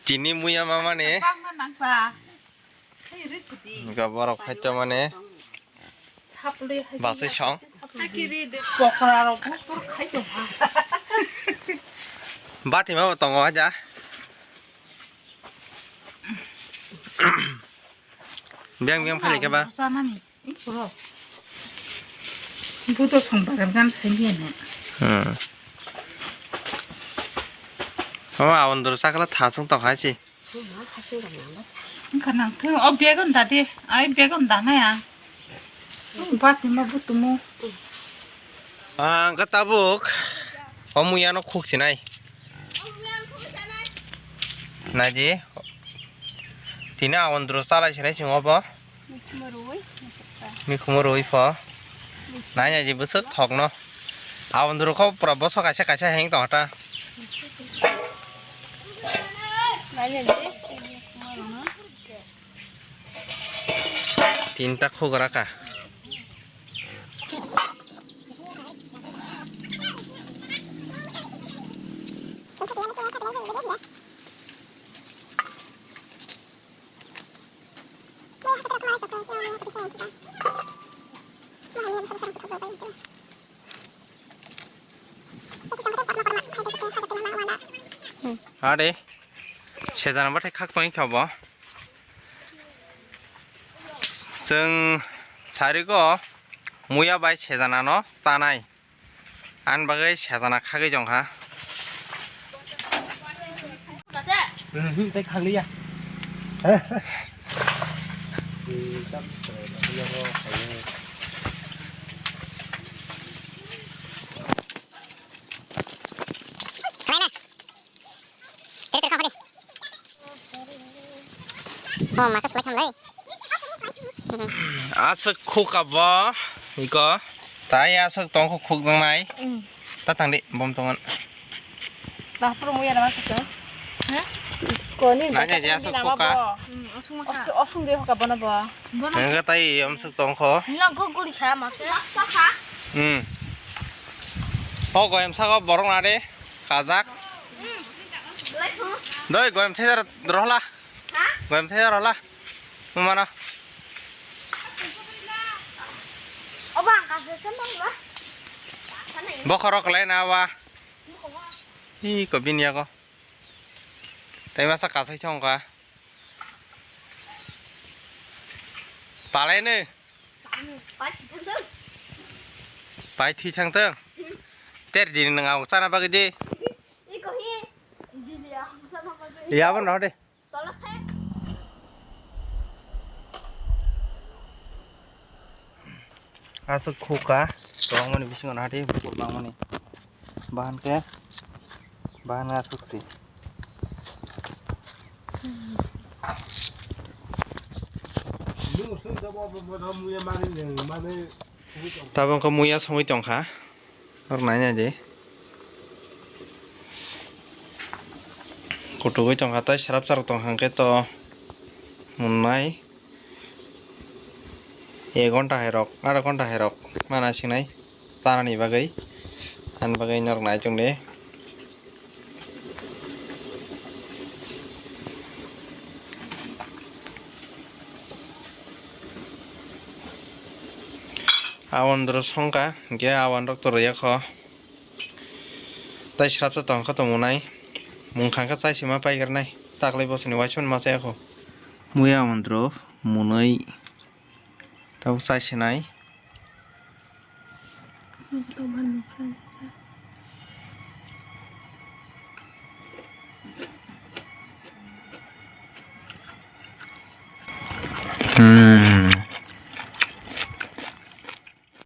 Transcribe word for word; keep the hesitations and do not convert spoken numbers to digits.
Tini muya mamani. Bangma nangba. Hei, rikudi. Ga borok khaito mane. Sapli hai basui song. Sapli. Pokra rok bukur khaito ha. Bati ma tongo aja. Biang biang phai khe ba. Sanani. Puro. Buto song bagan gan sai ni na. Hmm. Oh, awon doro sakla thasung tong hai si. Wngkha nang thung, o bag on da de, ai bag on da na ya. Bati ma butumu. Ang ka tabuk, o muya no khuk sinai. Naji, tini awon doro salai sinai sing obo. Mikhumu rwi pho. Nai nai di bwswk thokno. Aboni rwkho pura bosok kaisa kaisa heng tong ta. Tinta khugra ka. Ade, sejana bathai khak tongwi kha bo. Chwng sarigo muya bai sejana no chanai. Ani bagwi sejana khagwi tongkha. Hmm, tei khagliya. Oh, masa selai khamlai. Aswk khuk abo, iko. Tai aswk tongkho khuk nangnai. Hmm. Ta thangdi, bom tongan. Nah, puro muya nama khuk. Hah? Koni. Nanya ja aswk khuk ka. Hmm, osung maka. Osung, osung de hoka bono bo. Nangga tai amswk tongkho. Nanggo guri kha masa. Hmm. O goyam saka borok nade. Kajak. Doi, goyam thai rohla. Goyam thai rohla. Mumano. Bokhorok lai na wa. Ih, ko bini yago. Tai masa kasai thong ka. Palai ne. Pai thwi thang thang. Ter dini nang ang chana bagwi di. Ya, abo no de. Aswk khuk ka, tongmani bisingo nahadi bukur bangmani. Bahan khe, bahan aswk si. Tabuk khe muya songwi tongkha. Oro naina di. Kutukwi tongkha, tei srapsa rok tongkha hwnkhe to mwnai. Ek ghonta hai rok, aro ghonta hai rok mana sinai chanani bagwi. Ani bagwi norok nai chwng di. Awandro songkha, hwnkhe awanrok to rwya kho. Tai srapsa tongkha tongmwnai. Mungkha khe chai sima paikarnai. Taklai bosoni waisano ma chaya kho. Muya awandro mwnwi tabuk chai sinai. Hmm,